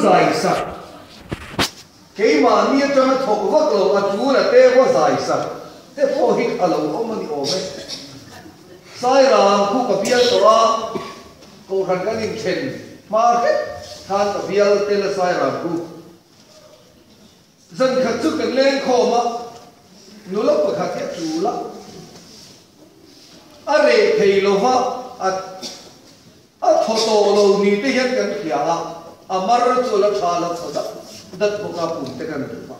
zai sak keimahni atanga thawk vak lo a tul a te va zai sak te pawh hi a lo awm a ni awm e. Sairang khu ka bial tawh a, Kohhran kan inthen hma hret khan ka bial tel a Sairang khu. Zan khat chu kan leng khawm a, nula pakhat hi a tul a, a reh thei lo va, a a thaw tawh lo ni te hian kan hria a, a mar chu a la tha la thaw dat dat bawk a, pum te kan duh a.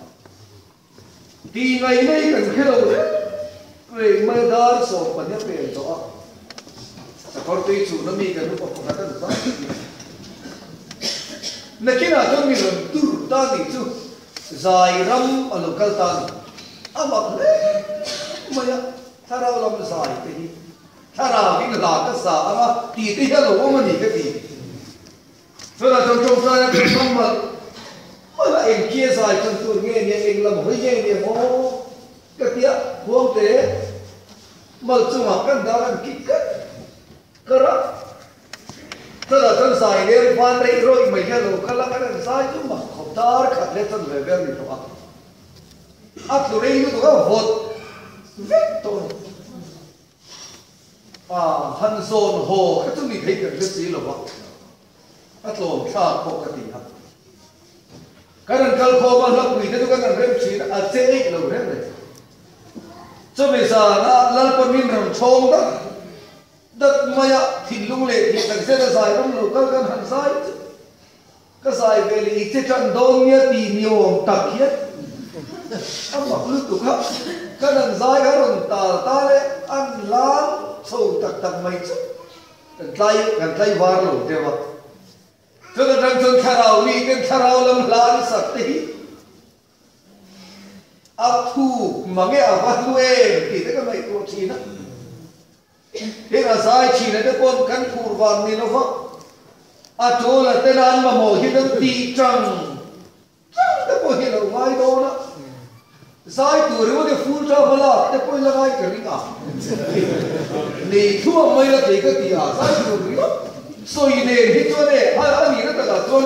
Tih ngaihna hi kan hre lo reng reng mai a, dar 12 a pel tawh a, sakawr tui chhun a mi kan upa pakhat an zai tih a. Nakinah chuan mi rawn tur ta nih chu zai ram a lo kal ta a ni. A mak hle mai a, thlarau lam zai te hi thlarau in hla ka sa ang a tih te hi a lo awm a ni ka ti. Chutah chuan tawngtaina kan hmang malh malh a, eng kia zai chan tur nge nia, eng lam hawi nge nia maw ka ti a, khuangte mal chungah kan dar an kik kar kar a, chutah chuan zai leng van reih rawih mai hian lo kal a, kan han zai chu mak khawp dar khat leh chan ve vel ni tawh a, a tlu rei lutuk a vawt vek tawh a ni. A han zawn haw kha chu mi thei kan hre si lo va, a tlawm thlak pawh ka ti a. Kan han kal khawm a, hlapui te chu kan han rem thin a, a che eih lo reng reng. Chumi zana Lalpa min rawn chhawng dat dat mai a, thinlung leh thih tak zet a zai ram lo kal kan han zai chu Ka zai ve leh i che tan dawn nia ti ni awm tak hian a mak lutuk a, ka nan zai a rawn tal ta le an lam chho tak tak mai chu kan tlai kan tlai var lo deuh a. Chuan atang chuan thlarau mi ten thlarau lam hla an sak te hi a thuk mange a va hlu em tih te ka ngaihtuah thin a. Heng a zai thin a te paw'n kan phur vang ni lova, a tul a tena an mamawh hi kan tih tang tang te pawh hi a lo ngai dawn a. Zai tur ringawt hi full tha hma lak te pawh hi la ngai ka ring a. Nei thuam mai la thei ka ti a, zai tur ringawt sawi nen hi chuan e, a nihna takah chuan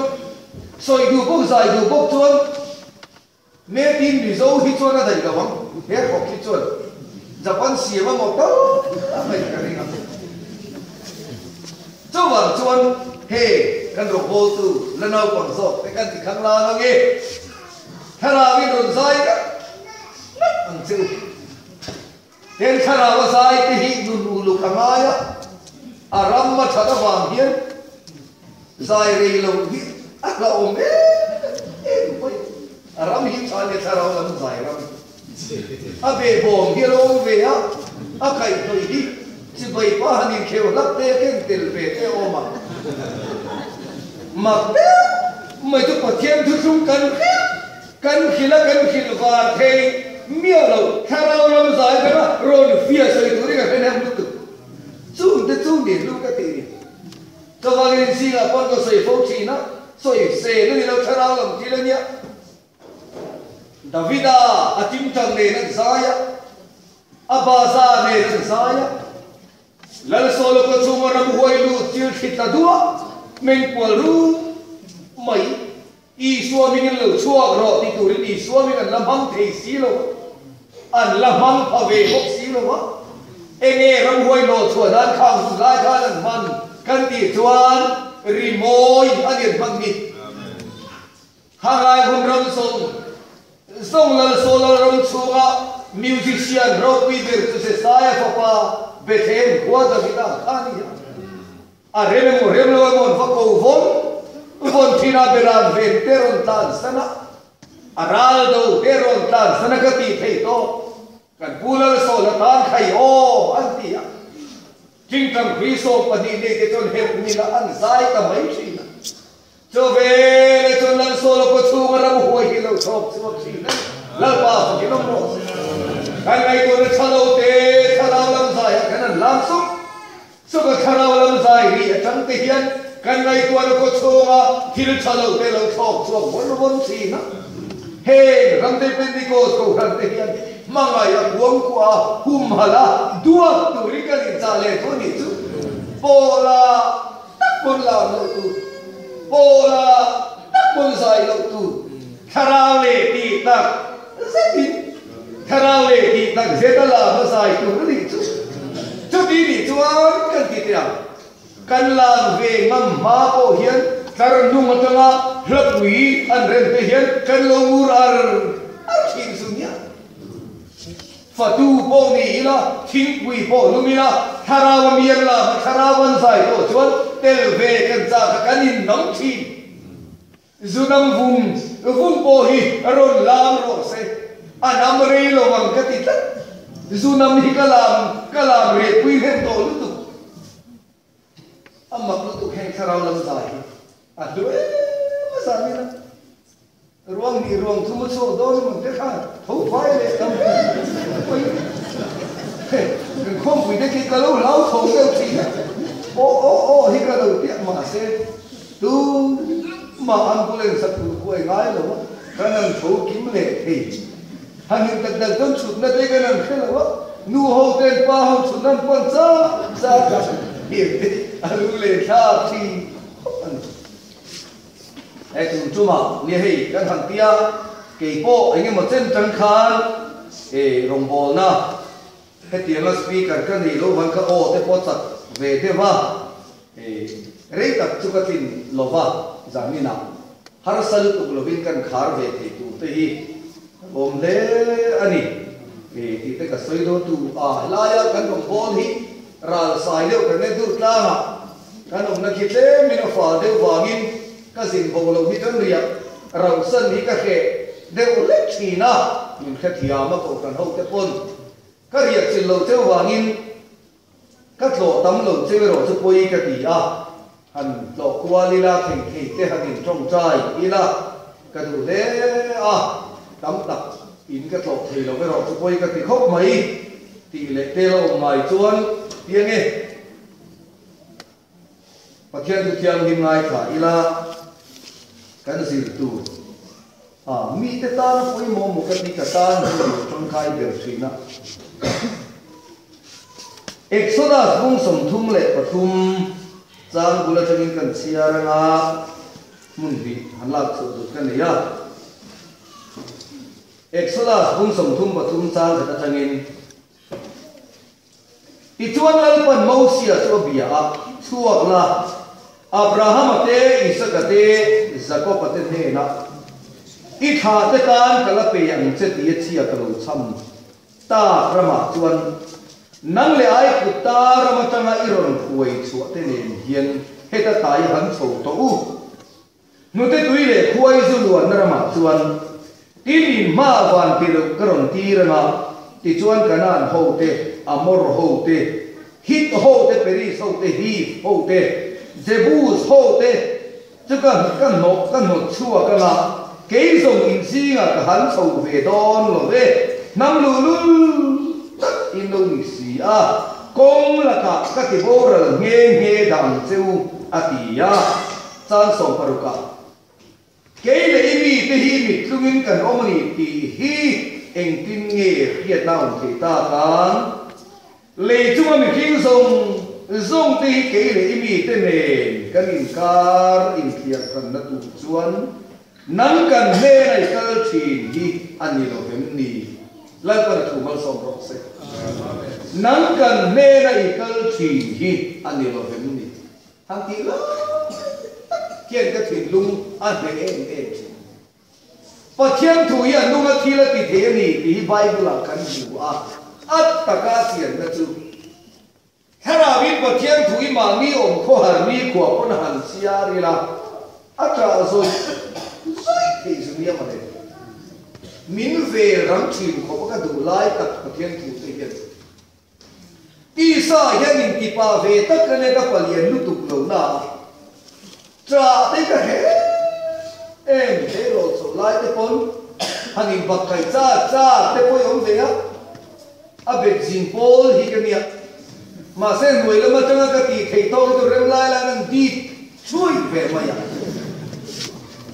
sawi duh bawk zai duh bawk chuan Made in Mizo hi chuan a daih lo ang, he khawp hi chuan Japan siam a maw tal a ngaih ka ring a. Chuvang chuan he kan rawngbawltu la naupang zawk te kan ti khang lang ang e, thlarau in rawn zai ngat ngat ang che u. Heng thlarau a zai te hi nun uluk a ngai a, a ram a that avang hian zai rei lo hi a hlauhawm em em mai. A ram hi tha nia thlarau lam zai ram a behbawm hi a lo awm ve a, a kaihhnawih hi chibai pa han inkheu hlak te a ken tel ve te a awm a. Mak deuh mai chu Pathian thuthlung kan hrilh Kan hrilh a kan hrilh var thei miah lo. Thlarau lam zai ber a rawn fia sawi turin ka hre hnem lutuk. Chung te chu ni hlu ka tih ni. Chuvangin zingah pawn ka sawi fo thin a, sawi sel a ni lo thlarau lam thil a nia. Davida a tingtang nen an zai a, a baza nen an zai a, Lalsawla khaw chhunga ramhuai lut thil thli tla duah mengkual rum mai. Isua mingin lo chhuak rawh ti turin Isua ming an la hmang thei si lo a, an la hmang pha ve bawk si lo a. Enge ramhuai hnawh chhuah nan khang hun lai khan an hman kan tih chuan rimawi a ni an hman ni. Khanglai hun ram zawng zawng Lalsawla ram chhunga musician ropui ber chu Jesaia fapa Bethlehem khua Davida kha a ni a. A rem emaw rem lo emaw an va ko vawn vawn thin a, beran ven te rawn tlan san a, a ral do te rawn tlan san a ka tih theih tawh. Kan pu Lalsawla tan khai aw an ti a, Tingtang hrui 12 nei te chuan herh mila an zai ta mai thin a. Chu veleh chuan Lalsawla kaw chhunga ram huai hi lo chhawk chhuak thin a ni. Lalpa fakin awm rawh se. Kan ngaihtuahna tha lo te thlarau lam zaiah khan an lam sup sup a, thlarau lam zai ri atang te hian kan ngaihtuahna kaw chhunga thil tha lo te lo chhawk chhuak vawn vawn thin a. Heng ramte Pentecost kohhran te hian hmangaih a kuangkuah a, humhalh a, duat turin kan inchah leh thu a nih chu. Pawla tak pawn lam loh tur. Pawla tak. pawn zai loh tur thlarau leh tih tak zetin thlarau leh tih tak zet a lam a zai tur a nih chu. Chuti nih chuan kan ti teh ang. Kan lam ve ngam hma pawh hian tlar hnung atanga hlapui an rem te hian kan lo ngur ar ar thin chu nia. Fatu pawh ni ila, thingpui pawh lum ila, thlarau a mian lam a thlarau an zai pawh chuan tel ve kan chak a kan innam thin. Zu nam vum vum pawh hi rawn lam rawh se, a nam rei lo ang ka ti tlat. Zu nam hi ka lam ka lam reh pui hnem tawh lutuk. A mak lutuk heng thlarau lam zai hi a hlu em a zan ila. Ruang hnih ruang thum a chhuak dawn emaw te khan tho fai leh tam pui kan khawmpui te khi ka lo hlau tho deuh thin a, aw aw aw hi ka lo piah mahse tu mah ambulance a phur kuai ngai lo a, kan han tho kim leh thei. Han in tak dak chuan chhutna te kan han hre lo a, nu ho ten pa ho chhutna an pan chak chak a, heng te a lu leh thlak thin khawp a ni. He tum tumah nia hei kan han tia, kei pawh eng emaw chen tang khan e rawngbawlna hetianga speaker ka nei lo vang kha aw te pawh chak ve deuh a, e rei tak chu ka tlin lo va, zaninah harsa lutuk lovin kan khar ve thei tur te hi ka lawm hle a ni e tih te ka sawi dawn tu a, helaia kan rawngbâwl hi ral sai deuh kan en duh tlangah Kan awmna khi tlemin a fal deuh vangin ka zin bo loh hi kan riah rauhsan hi ka hreh deuh hlek thin a, min hrethiam a kohhran ho te pawn ka riah chilh lo cheu vangin ka tlawh tam lo cheu erawh chu pawi ka ti a, han tlawh kual ila thei thei te han in tawngtai ila ka duh hle a, tam tak in ka tlawh thei lo erawh chu pawi ka ti khawp mai tih leh tel a awm ngai chuan piang e. Pathian thu thianghlim ngaithla ila kan zir tur a mite tana pawimawh maw ka ti ka tan hi a lo tangkai ber thin a. Exodus bung 33 chang bul atangin kan chhiar anga hmun hnih han lak chhuah duh ka nei a. Exodus bung 33 chang khat atangin. Tichuan Lalpan Mosia chu a bia a, Chhuak la, Abrahama te, Isaka te, Jakoba te hnenah, I thla te tan ka la pe ang che tia chhia ka lo chham tak ramah chuan nang leh Aigupta ram atanga i rawn hruai chhuah te nen hian heta tai han chho tawh u. Hnute tui leh khuai zu luanna ramah chuan tin in hma van ti reuh ka rawn tir anga, tichuan Kanaan ho te, Amor ho te, Hit ho te, Peris ho te, Hiv ho te, Jebus ho te chu ka ka hnawh ka hnawt chhuak anga, kei zawng in zingah ka han chho ve dawn lo ve, hnam luhlul tak in lo ni si a, kawng lakah ka ti boral nghe nghe dah ang che u, a ti a. Chang 60 ah, Kei leh i mite hi mittlungin kan awm a ni tih hi engtin nge hriatna a awm thei ta khan? Lei chunga mihring zawng zawng te hi kei leh i mite nen kan inkar inthiarhranna tur chuan nang kan hnena i kal thin hi a ni lo vem ni? Lalpan a thu malsawm rawh se. Nang kan hnena i kal thin hi a ni lo vem ni? Han tih lai tak hian ka thinlung a hneh em em thin. Pathian thu hi a nunga thil a ti thei a ni tih hi Bible-ah kan hmu a, a taka chianna chu Thlarauin Pathian thu hi mahni awm khawhar ni khua pawn a han chhiar ila a ṭah zawih zawih theih zu nia mawle. Min vel rang thin khawp a ka duh lai tak Pathian thu te hian. Tisa hian in ti pah ve tak a nia ka palian lutuk lo na a, ṭah te ka hre em em rawh chho lai te pawn han in bak kai char char te pawh i awm ve a, a bet zin pawl hi ka nia. Mahse hnuai lam atanga ka tih theih tawk hi chu rem lai lai an dip chhuih ve mai a,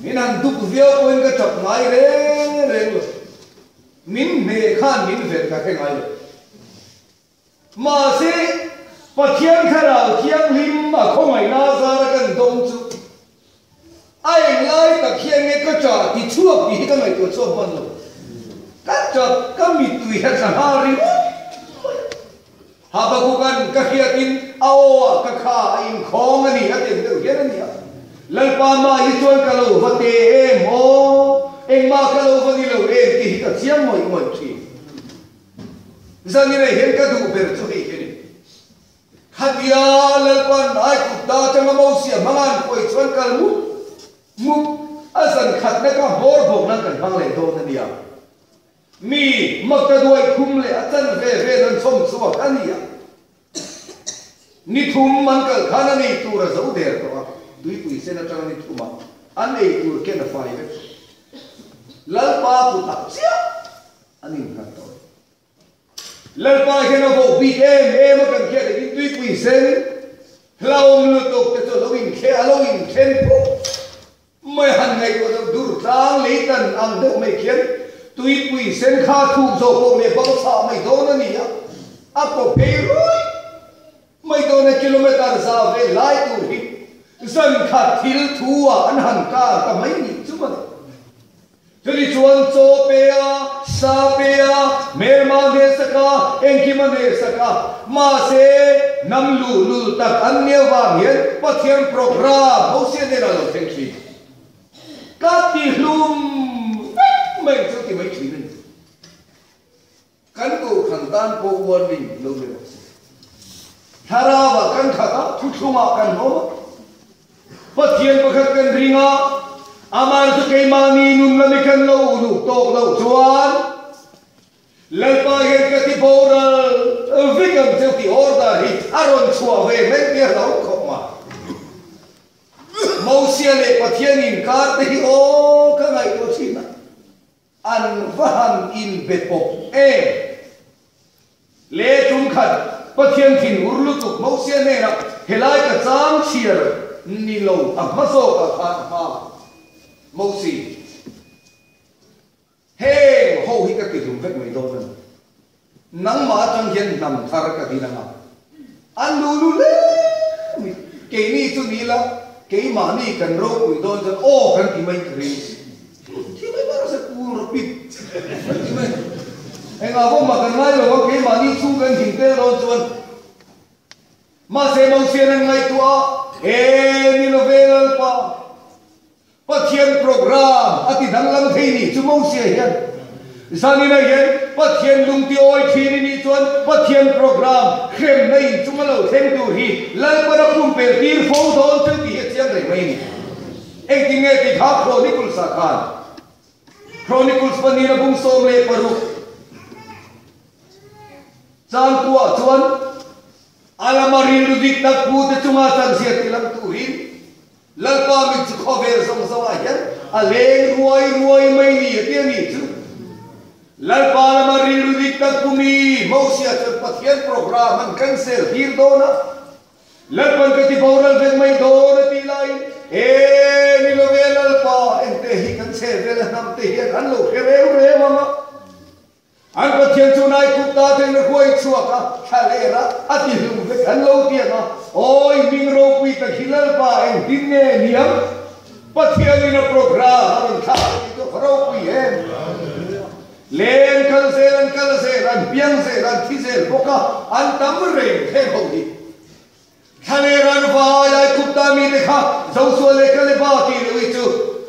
min han duk viau pawhin ka ṭap ngai reng reng lo. Min hmeh khan min velh ka hre ngai lo. Mahse, Pathian Thlarau Thianghlim a khawngaihna zara kan dawng chu. A englai tak hian nge ka ṭah ti chhuak tih hi ka ngaihtuah chhuak hman lo. Ka ṭap, ka mittui hian thla nghal ringawt mai a. Habakukan ka hriatin a aw ah ka kha a inkhawng a ni a ti ang deuh hian a ni a. Lalpa mah hi chuan ka lo va te em aw, engmah ka lo va ni lo em tih hi ka chiang ngawih ngawih ṭhin. Zanina hian ka duh ber chu hei hi a ni. Khatia Lalpa'n Aigupta atanga Mosia hmanga an pawi chuan kal mup mup a zan khatna kha hmawr bawk nan kan hmang leh dawn a nia. Mi makta duai khum leh a chan ve vel an chhawm chhuak a nia. Ni thum an kal khan an ei tur a zo der tawh a, tuipui sen atanga ni thuma an ei tur ken a fai vek tawh. Lalpa kutah chiah an innghat tawh. Lalpa hian a voh bik em em a kan khiat engin tuipui sen hlauhawm lutuk te chu a lo inthlen a lo inthen pawh mai han ngaihtuah deuh dur tlang lei tan ang deuh mai khian tuipui sen kha thuk zawh pawh leh bang chhah mai dawn a ni a, a kaw phei ruai mai dawn a kilometer za ve lai tur hi zan khat thil thu ah an han kar ta mai nih chu mawle. Chumi chuan chaw pe a, sa pe a, hmelma hnesak a, engkim a hnesak a. Mahse, hnam luhlul tak an nia vang hian Pathian program Mosia hnenah lo thleng thin. Ka ti hlum vek mai chu ti mai thin a ni. Kan kohhran tan pawh warning lo ni rawh se. Thlarauah kan khat a, thuthlungah kan hlawm a. Pathian pakhat kan ring a, amah chu keimahni nun lami kan lo uluk tawk loh chuan Lalpa hian ka ti boral vek ang cheu tih order hi a rawn chhuah ve mai tia hlauh khawp mai. Mosia leh Pathian inkar te hi aw ka ngaihtuah thin a. An va han inbe pawp em? Le tum khat Pathian thinur lutuk Mosia hnenah helai ka chang chhiar ni lo a hma zawkah khan a hma Mosi, heng ho hi ka tihlum vek mai dawn a ni. Nangmah atang hian hnam thar ka din anga an lu lu hle mai. Keini chu ni ila, keimahni kan ropui dawn chuan aw kan ti mai ka ring. Thi mai mai rawh se kul rawh pit kan ti mai. Engah pawh mah kan ngai lo a, keimahni chhung kan him tel dawn chuan. Mahse Mosian an ngaihtuah a, He ni love Lalpa, Pathian program a ti danglam thei nih chu Mosia hian zaninah hian Pathian lungti awi thin i nih chuan Pathian program hremna in chunga lo thleng tur hi Lalpan a pumpel tir fo dawn chu tih hi a chiang reng mai a ni. Engtin nge ti kha Chronicles ah khan Chronicles pahnihna bung 16 changkuah chuan a lama rilru dik tak pu te chunga chanzia ti lam turin Lalpa mit chu khawvel zawng zawngah hian a leng ruai ruai mai ni a ti a ni chu. Lalpa lama rilru dik tak pumi Mosia chuan Pathian program an cancel tir dawn a, Lalpan ka ti boral vek mai dawn a tih laiin, E ni lo ve Lalpa, engte hi kan chhehvel a hnam te hian an lo hre reu reu ang a. An Pathian chu nai kut ta theng na huai chhuak a, thla ler a, a ti hlum vek an lo ti ang a, Awi hming ropui tak hi Lalpa engtin nge niang? Pathian in a program a rawn thlak a tih chu a ropui em? Len kal zel an kal zel, an piang zel, an thi zel bawk a, an tam reng theng ho hi. Thla ran vai ai khup ta mite kha Joshua leh Kaleba tih loh hi chu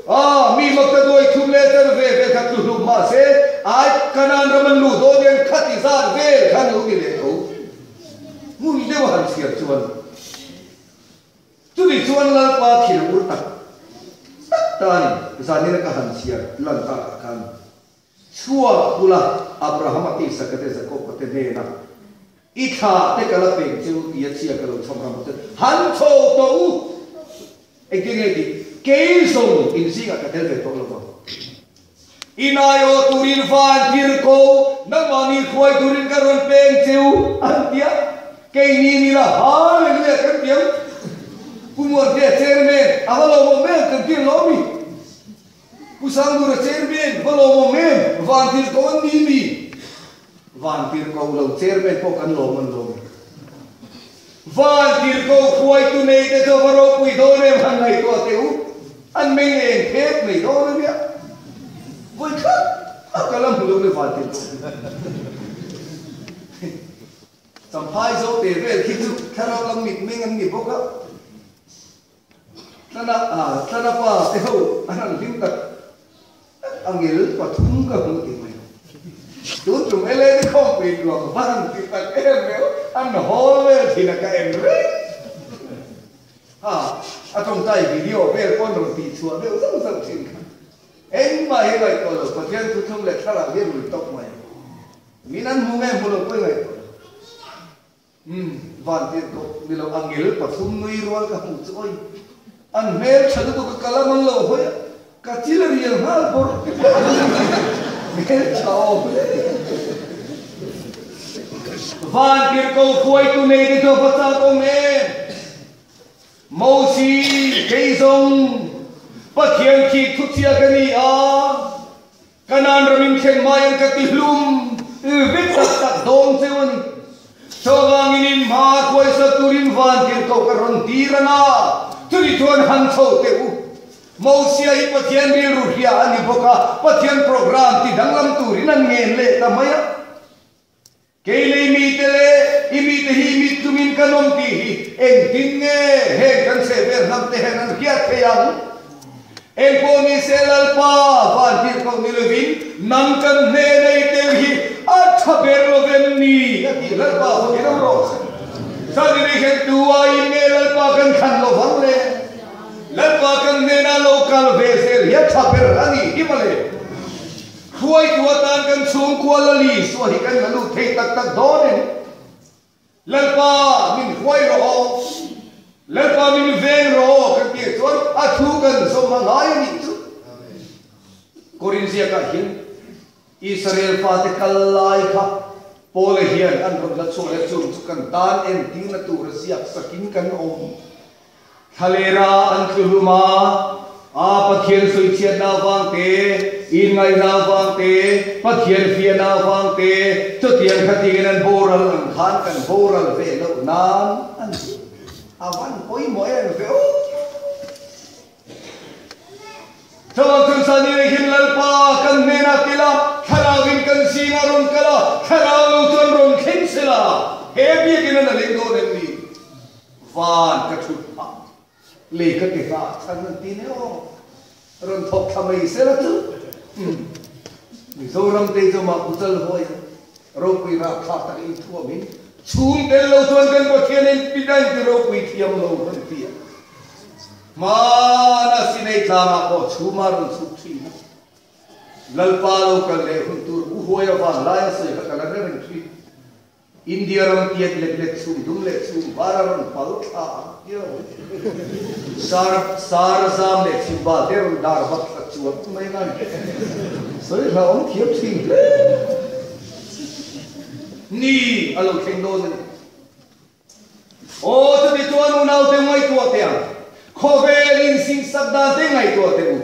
a mi mak ta duai thum leh tel ve vel kha tlu hlum mahse ai Kanaan ram an luh dawn hian khati zat vel kha an lo ni leh tho. Hmun deuh a han chhiar chuan chumi chuan Lalpa thil ur tak tak ta a ni. Zanina ka han chhiar lan takah khan Chhuak bula Abrahama te Isaka te Jakoba te hnena i thla te ka la peng che u tia chhia ka lo chhawm ram chu han chho tawh u. Engtin nge tih? Kei zawng in zingah ka tel ve tawh lo vang. I naiaw turin van tir ko, nangmahni hruai turin ka rawn peng che u, an ti a. Keini ni la Hallelujah kan ti ang. Pu Muantea chairman a va lawmawm em kan ti ang lo mi? Pu Sangdura chairman va lawmawm em? Van tir ko an ni mi? Van tir ko lo chairman pawh kan lawm an lawm. Van tir ko hruaitu nei te chu va ropui dawn em han ngaihtuah teh u. An meng eng phek mai dawn a nia. Vawi khat a kal a hmu lo le van tir tawh. Champhai zo te vel khi chu thlarau lam mit meng an ni bawk a. Tlana tlana pa te ho an han hlim tak tak a ngil pathum ka hmu ti mai. Tun tum LAD khawmpui luang va han ti tak em em an hawl vel thin a ka en reng. Ha, a tawngtai video vel pawn rawn tih chhuah deuh zauh zauh thin kha. Engmah hi ngaihtuah lo, Pathian thuthlung leh thlarau hi rui tawp mai. Min an hmu nge hmu lo pawh i ngaihtuah lo. Umm, van tir kawp ni lo, a ngil pathum nui rual ka hmuh chu awi. An hmel tha lutuk a kal a man lo hawi a, ka chil a rial nghal bawrh. Hmel tha awm hle. Van tir ko hruaitu nei te chu a va chak awm em? Mosi, kei zawng Pathian khi thuchhia ka ni a, Kanaan ram in thlen mai ang ka ti hlum vek tak tak dawn cheu a ni. Chuvangin in hma khuaisa turin van tirhkoh ka rawn tir ang a, chumi chuan han chho teh u. Mosia hi Pathian rilru hria a ni bawk a, Pathian program ti danglam turin an ngen leh ta mai a. Kei lei mite leh i mite hi mit chungin kan awm tih hi engtin nge heng kan chhehvel hnam te hian an hriat thei ang? Engpawh ni se Lalpa van tirhkoh ni lovin nang kan hnena i tel hi a tha ber lo vem ni? A ti. Lalpa haw ram rawh se. Zan hian tu aiin nge Lalpa kan thlan lo vang le? Lalpa kan hnena lo kal ve zel hi a tha ber a nih hi mawle. Hruaitu atan kan chhungkua Lali suah hi kan la lut thei tak tak dawn em? Lalpa min hruai rawh aw, Lalpa min veng rawh aw kan tih chuan a thu kan zawm a ngai a nih chu. Korin ziakah hian Israel fate kal lai kha Paula hian an rawn la chhuak leh chung chu kan tan entirna tur a ziak sakin kan awm. Thlalera an tlu hlum a, a Pathian sawichhiatna avang te, inngaihna avang te, Pathian fiahna avang te, chutiang khatingin an boral ang khan kan boral ve loh nan a ni. A van pawimawh em ve aw! Chuvang chuan Sani leh hin Lalpa kan hnenah tila thlarauin kan zingah rawn kal a, thlarau lo chuan rawn thleng sela, he biakin an a leng dawn em ni? Van ka thut phah, lei ka ti nghah chhan an ti nia aw. Rawn thawk thla mai sela chu. Umm. Mizoram te chu mah Puchal hawi a, ropui rapthlak tak in thuam in chhung tel lo chuan kan Pathian in pit a inti ropui thiam lo kan ti a. Hmana Sinai tlangah pawh chhuma rawn chhuk thin a. Lalpa lo kal leh hun tur u huai a van lai a sawi kha ka la hre reng thin. India ram tiat lek lek chhum dum leh chhum var a rawn pal thla ang tia lo. Sar sar zam leh chhim bal te rawn dar vak thla chuan mai ngan sawi hlauhawm thiam thin hle. Ni a lo thleng dawn a ni. Aw chuti chuan unaute ngaihtuah teh ang. Khawvel insingsak dan te ngaihtuah teh u.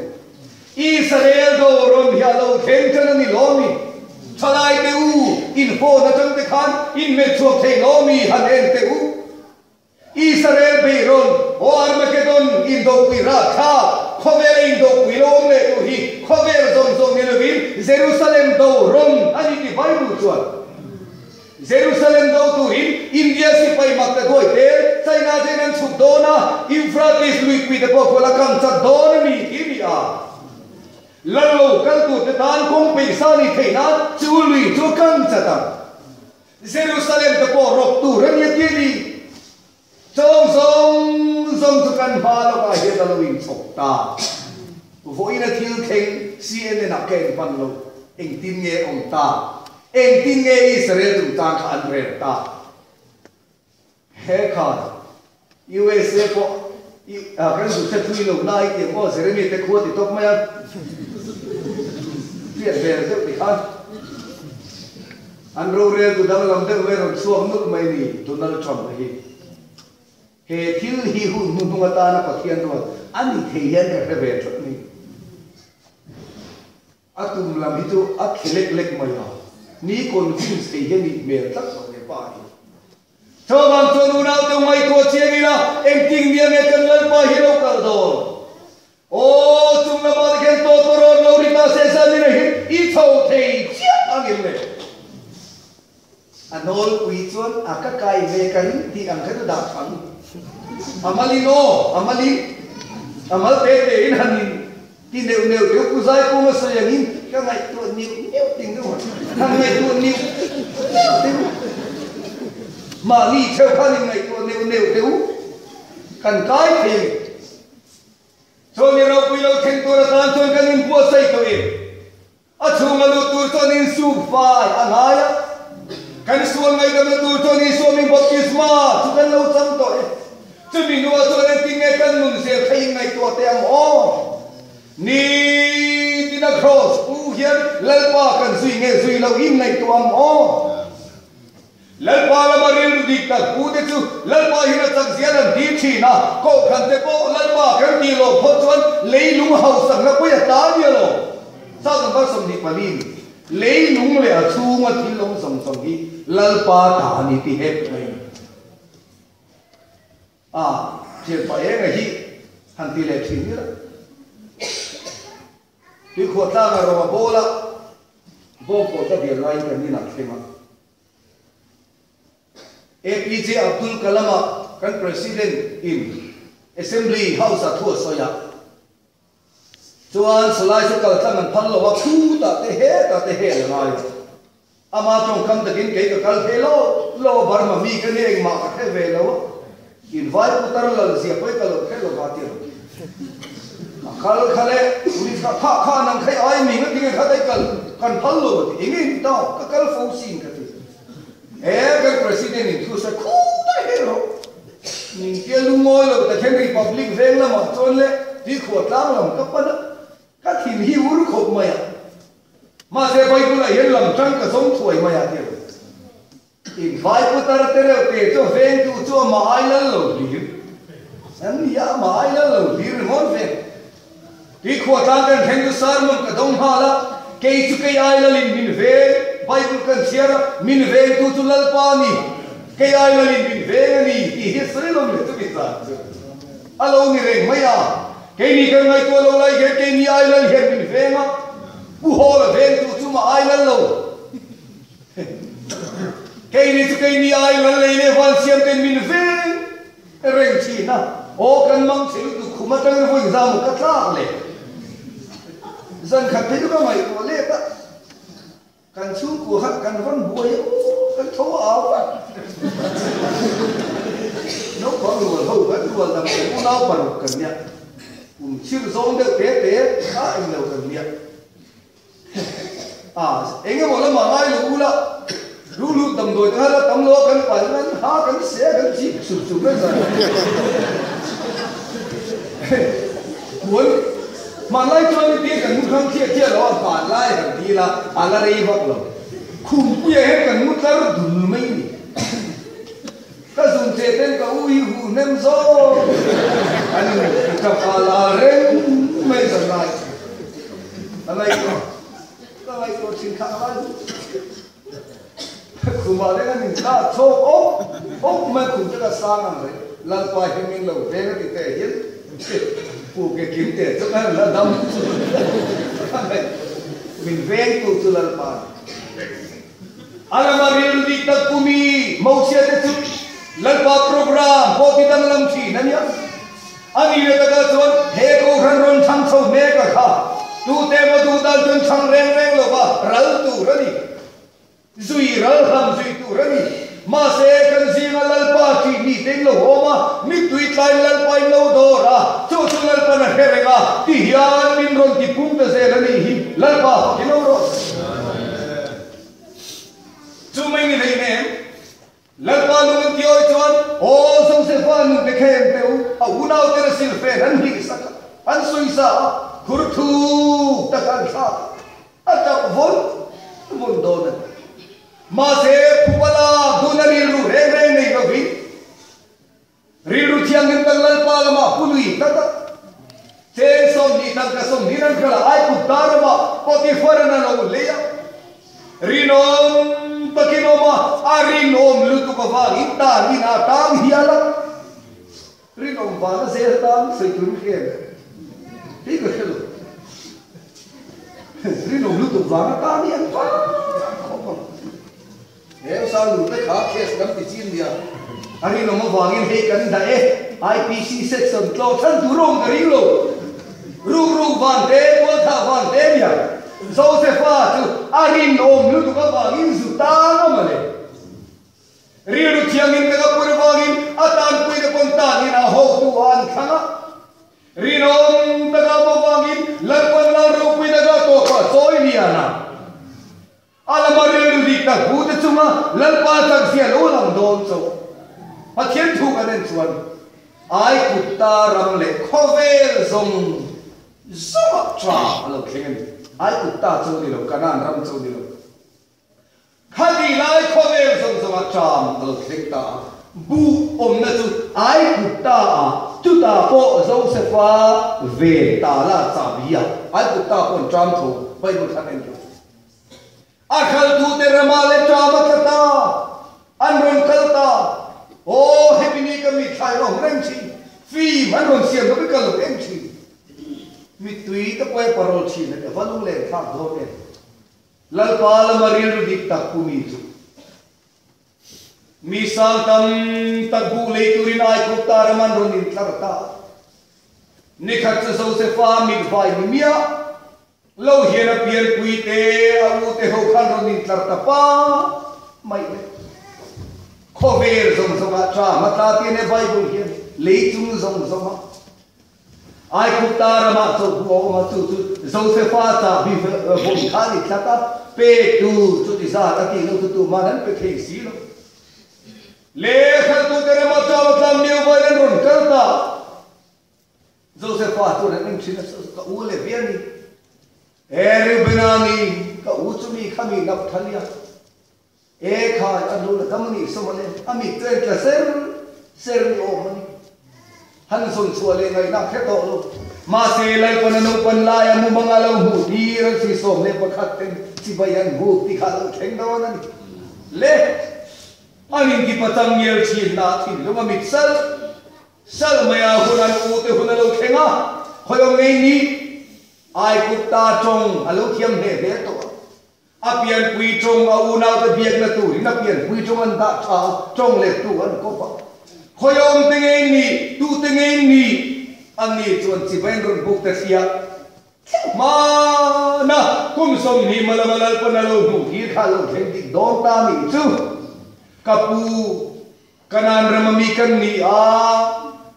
Israel do rawn hi a lo thleng tan a ni lo mi? Thalai te u, in phone atang te khan in hmet chhuak thei lo mi han en teh u. Israel beihrawn, aw Armageddon indopui rahthlak, khawvela indopui lo awm leh tur hi khawvel zawng zawng ni lovin Jerusalem do rawn a ni ti Bible chuan. Jerusalem do turin India sipai mak ta duai te China ten an chhuk dawn a, Euphrates luipui te pawh khual a kang chat dawn a ni ti a ni a. Lal lo kal tur te tan kawng peihsa ni theih nan chu lui chu a kang chat ang. Jerusalem te pawh rawk tur a ni a ti a ni. Chawng zawng zawng chu kan hma lawkah hian a lo inchhawk ta. Vawiin a thil thleng CNN ah ka en hman lo. Engtin nge awm ta? Engtin nge Israel chungchang kha an rel ta? He khan USA pawh kan zu hre thui lo lai tih ang aw Jeremy te khua ti tawp mai a. Hriat vel deuh ti khan. An rorel tu danglam deuh mai rawn chhuak nulh mai ni Donald Trump a hi. He thil hi hun hnuhnung atana Pathian ruat a ni thei hian ka hre ve tlat mai. A tum lam hi chu a thli lek lek mai a, ni convince thei hian nih hmel tlat lo he pa hi. Chuvang chuan unau te ngaihtuah chiang ila engtin nia nge kan Lalpa hi lo kal dawn? Aw, chung lamah te khian tawtawrawt lo ri ta se zanin a hi i chho thei chiah angin le. A nawlpui chuan a ka kai ve ka ring tih ang kha chu dah thang. A malin aw, a malin, a mal te te in han in ti neuh neuh deuh pu zai pung a sawi angin ka ngaihtuah neuh neuh ting deuh a, han ngaihtuah neuh neuh deuh mahni theuh khan in ngaihtuah neuh neuh deuh kan kai thei a ni. Chuan i ropui lo thleng tur atan chuan kan inbuatsaih tawh em? A chhunga lut tur chuan insuk fai a ngai a, kan sual ngaihdamna tur chuan Isua min baptisma chu kan lo chang tawh e. Chumi hnuah chuan engtin nge kan nun zel kha inngaihtuah teh ang aw? Nitina kraws pu hian Lalpa kan zui nge zui lo inngaihtuah ang aw? Lalpa lama rilru dik tak pu te chu Lalpa hian a chak zial an ti thin a, kohhran te pawh Lalpa kan tih loh phawt chuan leilung hausakna pawi a ta nia lo. South Number 24 ni, Leilung leh a chhunga thil awm zawng zawng hi Lalpa ta a ni ti hep mai a ni. A thianpa enga hi han ti leh thin ila. Tuikhuah tlanga ro a bawl a, bawng pawh ka bial laiin kan inah thleng a. APJ Abdul Kalam-a kan President in Assembly House-ah thu a sawi a, chuan sawlai chu kal tlang an phal lo a, khutah te hetah te hel a ngai a. Ama tawngkam takin kei ka kal thei lo lo a, Burma mi ka nia engmah ka hre ve lo a, in vai putar lal zia pawi ka lo hre lo va ti lo. A kal kha le police kha kha kha nang khai ai mi nga tinge kha dai kal kan phal lo a ti, enge in ta ka kal fo sin ka ti. He kan president in thu sa khu dai he rawh. Ning tia lungawi lo ta khen republic veng lamah chuan le tuikhuah tlang lam ka pan a, ka thin hi ur khawp mai a. Mahse Bible-ah hian lam tang ka zawng thuai mai a ti lo. In vai putar te reuh te chu vengtu chu amah ai lal lo hlir an ni a, amah ai lal lo hlir ringawt ve. Tui khuah tlang kan thleng chu sermon ka dawng nghal a, kei chu kei ai lalin min veng, Bible kan chhiar a, min vengtu chu Lalpa a ni, kei ai lalin min veng a ni tih hi sawi lo leh chumi zan chu a lo ni reng mai a. Keini kan ngaihtuah lo lai hian keini ai lal hian min veng a, Pu Hawla vengtu chu mah ai lal lo. Keini chu keini ai lal lei leh van siam ten min veng reng thin a, aw kan mang che lutuk khum atangin vawi zam ka tlak leh zan khat phei chu ka ngaihtuah let a. Kan chhungkua kha kan rawn buai a, aw kan tho a au a. Naupang rual ho kan rual dang kan unau paruk kan nia, kum chhir zawng deuh te te a eng lo kan nia. A eng emaw lamah ngai lo ula, luhlut damdawi te kha la tam lo a kan pal nan ha kan se a kan chik sup sup mai zan. Puan. Hmanlai chuan mipi kan mu hrang chiah chiah lo a, hmanlai han ti ila a la rei vak lo. Khumpuia hian kan mu tlar dul mai a ni. Ka zun che ten ka u hi huh hnem zawk an in tap a la reng mai zan lai chu. Ka ngaihtuah ka ngaihtuah thin kha a lai zut. Khumah reng an inthlah chhawk awp awp mai khum te ka sang ang reng Lalpa hi min lo veng a ti teh hian pu ke kim teh chu ka la dam chu min veng tu chu Lalpa a ni. A lama rilru dik tak pumi Mosia te chu Lalpa program pawh ti danglam thin a nia. A nih leh takah chuan he kohhran rawn chhang chho mek a kha tute emaw duh dan chuan chhang reng reng lova ral tur a ni. Zui ral hlam zui tur a ni. Mahse kan zinga Lalpa tih mi te in lo awm a, mittui tlaiin Lalpa in lo dawr a, chu chu Lalpan a hre reng a, ti hian min rawn ti pung ta zel a nih hi, Lalpa fak i lo rawh se. Chu mai ni hleinem. Lalpa lung an tiawi chuan, Aw Josefa nun te khem teh u, a unauten a silfen an hnih sak a, an sawisa a, khur thuk tak an thlak a, a tap vawn vawn dawn a ni. Mahse, Phupala duna rilru reng reng nei lovin, Rilru thianghlim tak Lalpa lamah pu lui tlat a, cheng 20 tangka 20 an hralh a, Aigupta ramah Potiphar-an a lo lei a, rinawm takin awm a, a rinawm lutuk avangin tan in a tang hial a, rinawm vana zel tan sawi tur hriat. Kei ka hre lo. Rinawm lutuk vang atan hi an vang khawp ang. He usa nu te kha case kan ti chin nia. A rinawm avangin hei kan dah e. IPC section tlawh chhan tur awm ka ring lo. Ruk ruk van te, tual thah van te nia. Josepha chu a rinawm lutuk avangin zu tan awm a le. Rilru thiangin ka ka pur avangin a tanpuina pawn tanin a hotu a an thlang a. Rinawm taka awm avangin Lalpan lal ropuina ka tawpah chawi lian a. A lama rilru dik tak hu te chunga Lalpa chakzia lo lang dawn chauh. Pathian thu kan en chuan Aikupta ram leh khawvel zawng zawngah tha a lo thleng a ni. Aikupta chu ni lo, Kanaan ram chu ni lo. Khati lai khawvel zawng zawngah ṭam a lo thleng ta a, buh awmna chu Aigupta ah, chutah pawh Josefa ve ta la chahbi a, Aigupta pawh an ṭam tho, Bible khan en tawh. A hralhtute ramah leh ṭam a tla ta, an rawn kal ta, aw hemi ni ka mitthla in awm reng thin, fim an rawn siam lovin ka lo en thin, mittui te pawh e parawl thin a ni, a va lunglen thlak dawn em. Lalpa lama rilru dik tak pu mi chu mi sang tam tak buh lei turin Aigupta ram an rawn intlar ta. Nikhat chu Josefa mit vai ni miah lo hian a pianpui te, a u te ho khan rawn intlar ta pa mai le. Khawvel zawng zawngah tha hmatla ti ane Bible hian lei chung zawng zawngah. Aigupta ramah chawlhbu a awm a, chu chu Josefa chahbi vawi kha a ni tlat a, pe tur chu ti zat a tih loh chu tuman an pe thei si lo. Lehkhaltute ramah chuan a tlan miau vawiin an rawn kal ta. Josefa chuan an en thin a, Ka u le vian i, e Reubena ni, ka u chu mi kha mi Naphthalia, E khai, a lu la dam a nih sawm a le, a mit chu a intla ser ser ni awm a ni. Han zawn chhuah leh ngaihna a hre tawh lo. Mahse, Lalpan a naupan laia mumang a lo hmuh tir an si 11 ten chibai an buk tih kha a lo thleng dawn a ni. Le, an intipa changel thin na thinlung a mit sal sal mai a, hun an u te hun a lo thleng a, khawi awm ngei ni? Aigupta tawng a lo thiam hle hle tawh a. A pianpui tawng a unaute biakna turin a pianpui tawng an dah tha a, tawng lettu an kawp a. Khawiawm te ngei ni, tute ngei ni, an ni chuan chibai an rawn buk ta thliah thliah hman a, kum 20 malama Lalpan a lo hmuh thir kha a lo thleng dik dawn ta nih chu ka pu Kanaan rama mi kan ni a,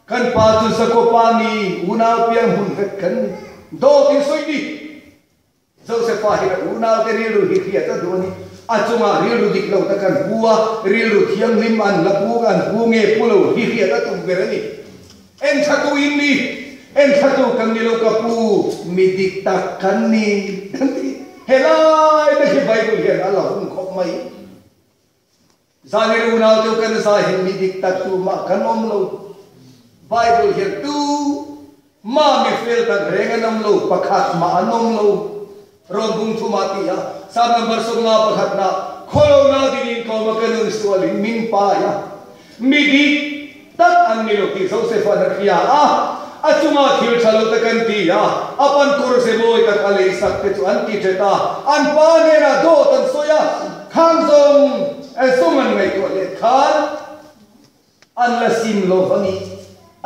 kan pa chu Jakoba ni, unau piang hmun vek kan ni. Dawt in sawi ni. Josefa hi a unaute rilru hi hriat a duh a ni. A chungah rilru dik lo tak an pu a, rilru thianghlim an la pu an pu nge pu lo hi hriat a tum ber a ni. Enthlatu in ni, enthlatu kan ni lo ka pu, mi dik tak kan ni kan ti. Helai te hi Bible hian a la hung khawp mai. Zanir unau chu kan zai hin mi dik tak tu mah kan awm lo. Bible hian tu mah mi fel tak reng an awm lo, pakhat mah an awm lo. Rom bung thum ah ti a, Psalm number 51 na, Khawlona din in kawm a ka nun sual in min pai a, mi dik tak an ni lo tih Joseph-a'n a hria a, a chungah thil tha lo tak an ti a, a pan kawr ze mawi tak a lei sak te chu an ti ṭet a, an pa hnenah dawt an sawi a, khang zawng zawng an ngaihtuah let khan an la sim lo va ni,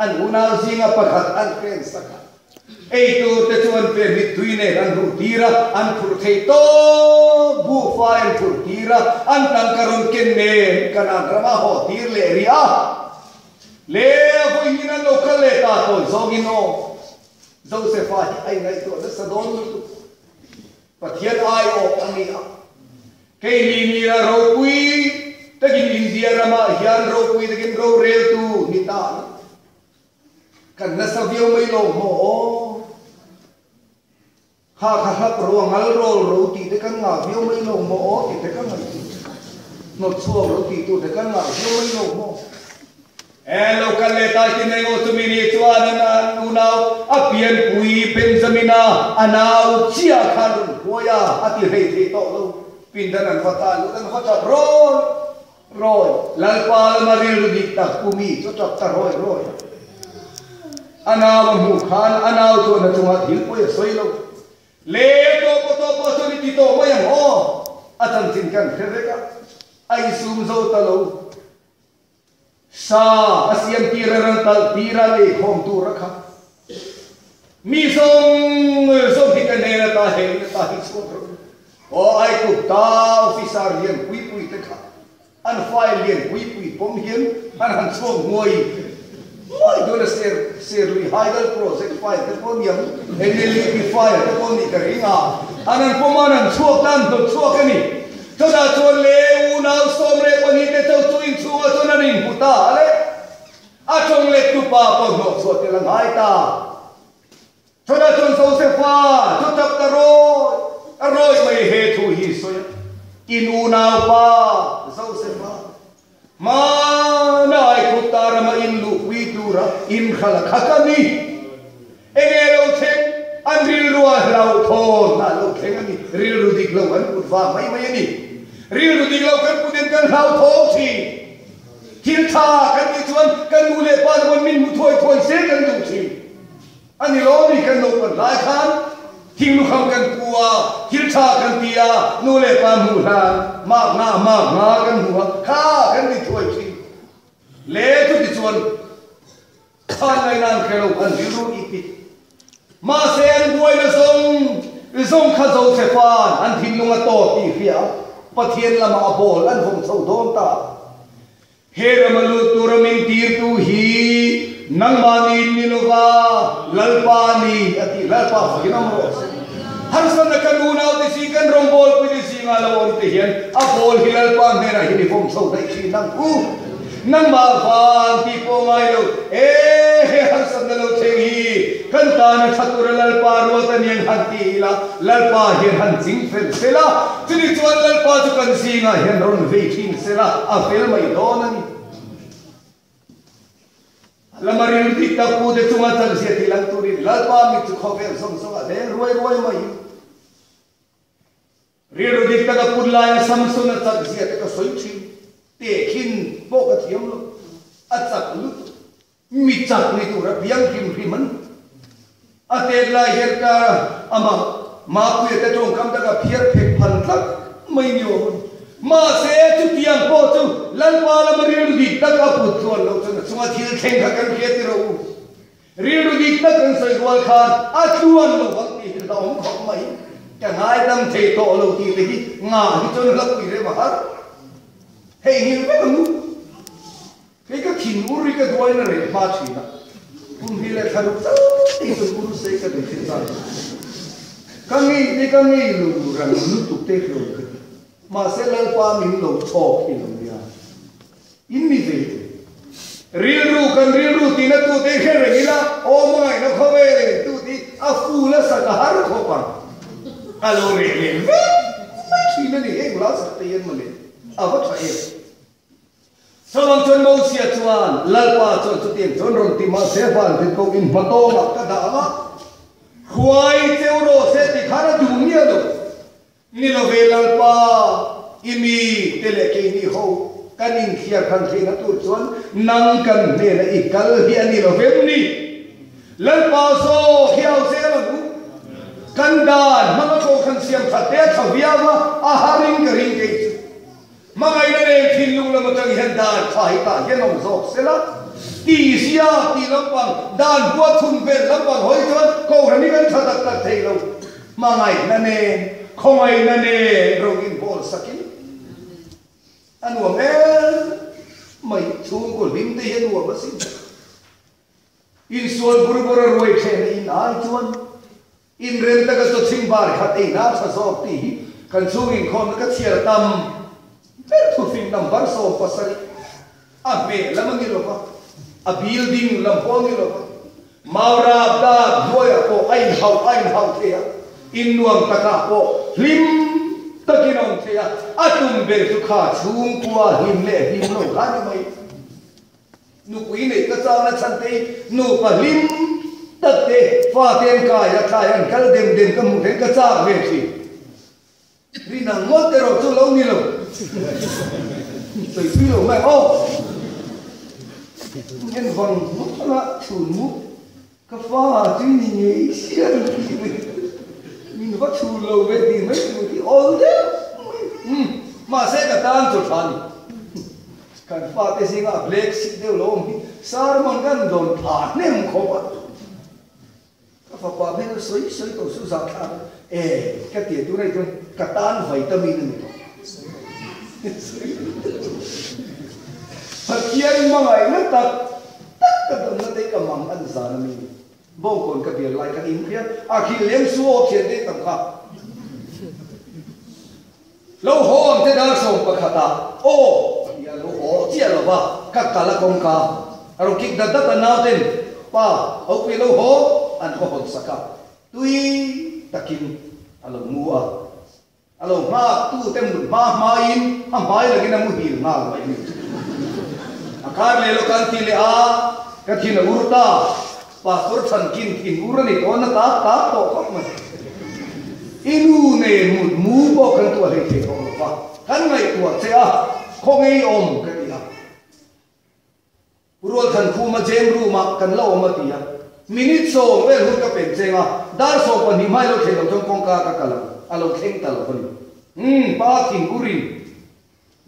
an unau zinga pakhat an hren sak a. Ei tur te chu an pe mittui nen an ruh tir a, an phurh thei tawp, buhfai an phurh tir a, an tangka rawn ken nen Kanaan rama haw tir leh rih a. Le vawiin an lo kal leh ta tawi zawngin aw, Josefa hi a ingaihtuah nasa dawn lutuk. Pathian aiawh a ni a. Keini nila ropui takin India ramah hian ropui takin roreltu ni ta a ni. Kan nasa viau mai lo maw aw? Kha kha hlap ro a ngal rawl ro tih te kan ngah viau mai lo maw aw tih te ka ngaihtuah. Hnawt chhuak ro tih tur te kan ngah viau mai lo maw? E lo kal leh tai ti mai ngaw chumi ni chuan an an unau a pianpui Benjamina a nau chiah khan rawn huai a, a ti hlei thei tawh lo. Pindan an va ta lut an va tap rawn. Rawi, Lalpa lama rilru dik tak pu mi chu tap ta rawi rawi a. A nau a hmuh khan a nau chuan a chungah thil pawi a sawi lo. Le tawh pawh tawh pawh chuan i ti tawh mai ang aw. A chanchin kan hre vek a, a insum zo ta lo. Sa a siam tir a ran talh tir a lei khawm tur a kha. Mi zawng zawng hi ka hnen ata he in ata hi chhuak rawh u. Aw Aigupta officer lian pui pui te kha an file lian pui pui pawm hian an han chhuak nguai nguai dawn a ser Serlui Hydel Project file te pawh niang NLEP file te pawh nih ka ring a an han pawm a an han chhuak ta an hnawt chhuak a ni. Chutah chuan le unau 12 te cho chu inchhungah chuan an inhmu ta a le. A tawng let tu pa pawh hnawh chhuah tel a ngai ta. Chutah chuan Josefa chu tap ta rawi a rawi mai he thu hi sawi a, In unau pa Josefa, hmana Aigupta rama in luhpui tura in hral a kha ka ni. Enge lo thleng? An rilru a hlauhthawn a lo thleng a ni. Rilru dik lo kan put vang mai mai a ni. Rilru dik lo kan put in kan hlauthawng thin. Thil tha kan tih chuan kan nu leh pa te pawn min hmu thuai thuai se kan duh thin. A ni lo mi kan naupan lai khan thing lukham kan pu a, thil tha kan ti a, nu leh pa hmuh hlan mak nga mak nga kan hmu a, kha kan ti thuai thin. Le chuti chuan Khan ngaihna an hre lo, an rilru i pit. Mahse an buaina zawng zawng kha Josepha'n an thinlung a tawt tih hria a, Pathian lamah a bawl an vawm chho dawn ta. He rama lut tura min tirtu hi nangmah ni ni lova Lalpa ni a tih Lalpa fakin awm rawh se. Harsatna kan unaute zing kan rawngbawlpuite zingah lo awm te hian a bawl hi Lalpa hnenah hian i vawm chho daih thin ang u. Nangmah vang tih pawh ngai lo, e he harsatna lo thleng hi kan tana tha tura Lalpa ruat a niang han ti ila, Lalpa hian han ching fel sela, chumi chuan Lalpa chu kan zingah hian rawn vei thin sela, a fel mai dawn a ni. A lama rilru dik tak pute chunga chanzia tih lang turin Lalpa mit chu khawvel zawng zawngah leng ruai ruai mai. Rilru dik taka put laia Samson a chak zia te ka sawi thin. Tehkhin pawh ka thiam lo. A chak lutuk. Mi chak ni tura piang hrim hrim a ni. A tet lai hian ka amah Mapuia te tawngkam taka phiar phek phan tlat mai ni awm a ni. Mahse chutiang pawh chu Lalpa lama rilru dik tak a put chuan loh chuan a chunga thil thleng kha kan hria tirh u. Rilru dik tak kan sawi rual khan a tluan lo vang tih hi hlauhawm khawp mai. Ka ngaidam thei tawh lo tih te hi ngah hi chuan hlapui rem a har. Hei hil vek ang u. Kei ka thin ur hi ka duain a reh hma thin a, kum hnih leh thla ruk chauh tih chu ur se ka duh thin zan. Ka ngei te ka ngei lo rang lutuk te hlawm ka ti. Mahse Lalpa min lo chhawk hi lo nia. In mi ve te. Rilru kan rilru tina tu te hre reng ila awm a ngaihna khawvel en tu ti a ful a sak a har khawp ang. A lo reh leh vek mai thin a ni heng la sak te hian mawle a va tha em. Chuvang chuan Mosia chuan Lalpa chuan chutiang chuan rawn ti mahse van rit ko in hmatawngah ka dah ang a, hruai cheu rawh se ti khan a duh miah lo. Ni lo ve Lalpa, i mi te leh keini ho kan inthliar khan theihna tur chuan nang kan hnena i kal hi a ni lo vem ni? Lalpa zawk hi au zel ang u. Kan dan hmanga pawh khan siam that te a tha viau a, a harin ka ring kei chu. Hmangaihna nen thinlung lam atang hian dan tha hi tah hian awm zawk se la, tihzia tih lampang, dan hua thun vel lampang hawi chuan Kohhran hi kan tha tak tak thei lo. Hmangaihna nen, khawngaihna nen ro inbawl sakin a nuam em mai. Chhungkaw hlim te hi a nuam asin. Insual bur bur a ruai thehna in ai chuan inrem taka chaw chhing bar khat ei na tha zawk tih hi kan chhung inkhawmna ka chhiar tam ber thufing number 17 a hmeh lam a ni lo va, a building lam pawh a ni lo va, Maura dar hnuaiah pawh a inhauh a inhauh thei a, innuam takah pawh hlim takin a awm thei a, a tum ber chu kha chhungkua hlim leh hlim lo kha a ni mai. Nupui neih ka chakna chhan te hi nupa hlim tak te fa te an kai a, tlai an kal dem dem ka hmuh hian ka chak ve thin. Rina ngawt erawh chu lo ni lo. Sawi pui lo mai aw. En vang ngawt a chhun mu. Ka fa chu ni ngei sia lo tih mai min va chhun lo ve tih mai tur hi awl deuh mai. Umm mahse ka tan chu tha ni. Kan fate zinga a black sheep deuh lo awm hi sermon kan dawn pha hnem khawp a. Ka fapa hmel sawi sawi tawh chu zah thlak a, e ka tia tunah chuan ka tan vitamin a ni tawh. Pathian hmangaihna tak tak ka damna te ka mang an zan a mi bawngkawn ka bial lai khan in khian a khil lem su aw thian te tam kha. Lo haw ang te dar 11 ah aw ti a lo haw chiah lo va ka kal a kawngka a rawn kik dat dat a nauten pa Hopui lo haw an haw hawn sak a tui takin a lo mu a a lo nghak tu te mut hma hmain a hmai langin a muhil nghal mai a ni. A kar leh lo kan ti leh a ka thin a ur ta Pastor Thankin thin ur a ni tawn na tak tak tawh khawp mai. I nu nen mut mu pawh kan tuah hlei thei tawh lo va, kan ngaihtuah che a, khawngei awm ka ti a. Rualthan khuma gym room ah kan la awm a ti a. Minute 10 vel hun ka pen cheng a, dar 12 hmai lo thleng lo chuan kawngka ka kal ang, a lo thleng ta lo a ni. Umm, pa thin urin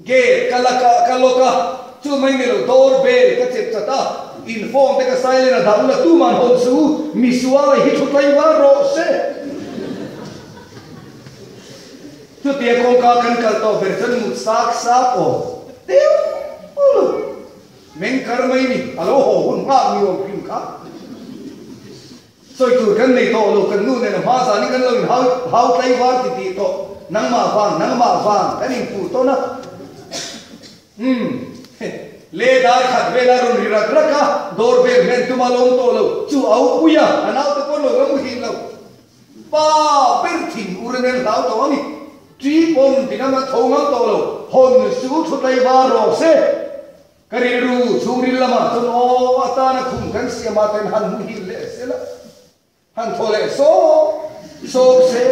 Gate ka la ka ka lock a, chu mai ni lo door bell ka chep chat a, in phone te ka silent a dah ula tuman hawn suh u, misual a hi thu tlai var rawh se. Chutia kawngka kan kal tawh ber chuan mut sak sak aw deuh lo meng kar mai ni, a lo haw hun nghak ni awm hrim kha. Sawi tur kan nei tawh lo, kan nu nen a hma zanin kan lo in hau hau tlai var ti tih tawh, nangmah vang, nangmah vang kan in puh tawn a. Umm, le dar khat vela rawn ri rak rak a, door bell hlen tuma lawm tawh lo, chu au pui a, a naute pawh lo la muhil lo. Pa ber thin ur a nen hlau tawh a ni, ṭi pawn tinam a tho ngam tawh lo, hawn su thu tlai var rawh se. Ka rilru chhungril lamah chuan aw atana khum kan siam ah ten han muhil leh sela, han thaw leh sawk sawk se,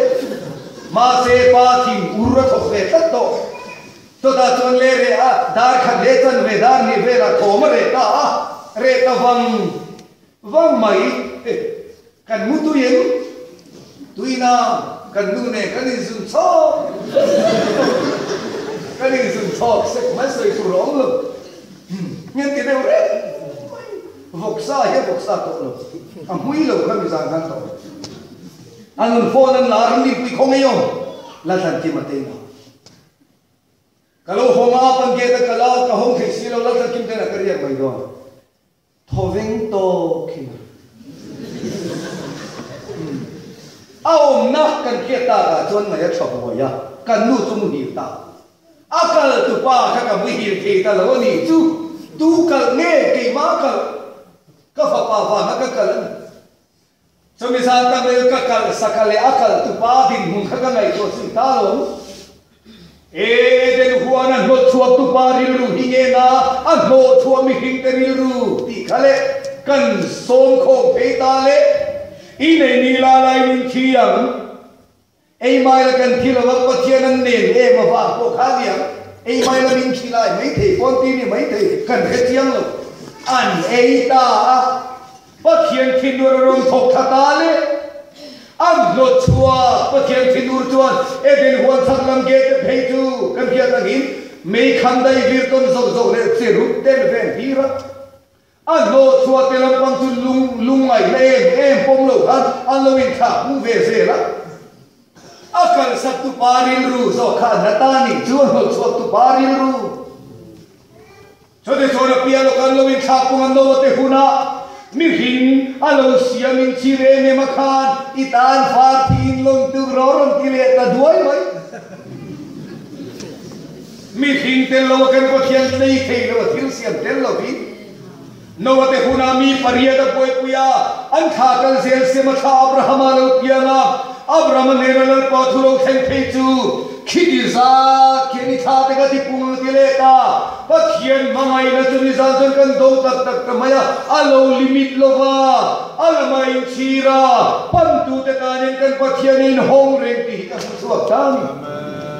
mahse pa thing ur a thawk ve tlat tawh. Chutah chuan le reh a, dar khat leh chan ve dar hnih velah thawm a reh ta a, reh ta vang vang mai. Kan mu tui em? Tuina kan nu nen kan inzun chhawk kan inzun chhawk sek mai sawi tur a awm lo. Ngen ti deuh reng mai. Vawksa hi a vawksa tawh lo. A hmui lo kha mi zan khan tawh lo. A nun phone an la a ram mipui khaw ngei awm la thlan kim a tei na. Ka lo hawng a pan gate a kal a ka hawng thei si lo la thlan kim ten a ka riak mai dawn. Thawveng tawk hi a awmna kan hriat takah chuan mai a tha buai a, kan nu chu muhil ta. A kal tupa kha ka muhil thei ta lo a ni chu, tu kalh nge keimah kalh, ka fapa vanga ka kalh a ni. Chumi zan tam rel ka kalh saka leh a kalh tupa dinhmun kha ka ngaihtuah zui ta lo. Eden huan a hnawtchhuak tupa rilru hi nge na a hnawhchhuah mihringte rilru tih kha leh kan sawm khawm phei ta le. I nei ni la lai min thi ang. Ei mai la kan thi lo ang Pathian an nen em avang pawh kha aniang. Ei mai la min thi lai mai thei pawn ti ni mai thei kan hre chiang lo. An ei ta a. Pathian thinur a rawn thawk thla ta le. An hlawt chhuak Pathian thinur chuan Eden huan chhak lam gate te phei chu kan hriat angin mei kham dai vir tawn zawk zawk leh che rut ten ven tir a. A hlawh chhuah te lampang chu lung lungngaihna em em pawm lo khan an lo inthlah hmu ve zel a. A kalsak tu pa rilru zawk kha na ta nih chu a hlawh chhuak tu pa rilru. Chutih chuan a piah lawk an lo inthlak pung an lo te hunah mihring a lo siam in chhir em em a khan i tan far thiin lawm tuk rawh rawn ti leh ta duai mai. Mihring tel lo a kan Pathian tlei thei lo a thil siam tel lovin Noah te hunah mi pariat a buaipui a, an thla kal zel siam a thla Abrahama lo piang a, Abrahama hnena Lalpa thu lo thleng phei chu khiti zat khian i thla te ka ti pung ang ti leh ta. Pathian hmangaihna chu nizan chuan kan do tak tak ta mai a, a lo limit lo va, a lama inchhir a, pantute tanin kan Pathianin hawng reng tih hi ka hmu chhuak ta a ni.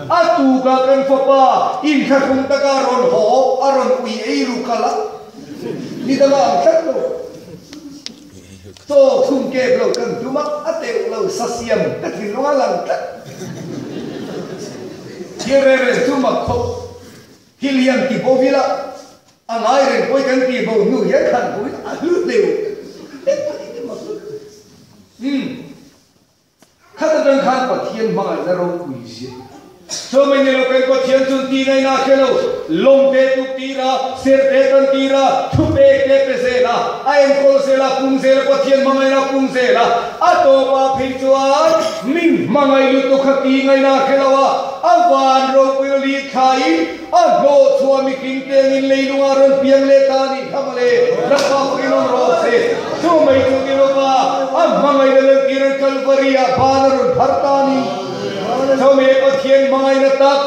A tukah kan fapa inthlahrung taka a rawn haw, a rawn ui ei ru kal a, ni dangah ang tlat lo. Chaw chhung kep lo kan tum a, a teuh lo sa siam ka thinlung a lang tlat. Thil reng reng chu mak khawp. Thil hian ti bo ila, a ngai reng pawi kan ti bo hnu hian khan bo ila a hlu hleu. Engmah hi ti mak lutuk. Umm. Khat atang khan Pathian hmangaihna ropui zia. Chumi ni lo kan Pathian chun ti ngaihna a hre lo. Lawng te tuk tir a, ser te tan tir a, thu pek te pe zel a, a enkawl zel a, pung zel a, Pathian hmangaihna a pung zel a. A tawpah phei chuan min hmangaih lutuk kha ti ngaihna a hre lo a, a van ropui a lit thlaiin a hlawh chhuah mihring tengin leilungah rawn piang leh ta a nih kha mawle. Lalpa pawhin awm rawh se. Chu mai chu ni lova a hmangaihna lantiran Kalvari-ah ban a rawn phar ta a ni. Chawhmeh Pathian hmangaihna tak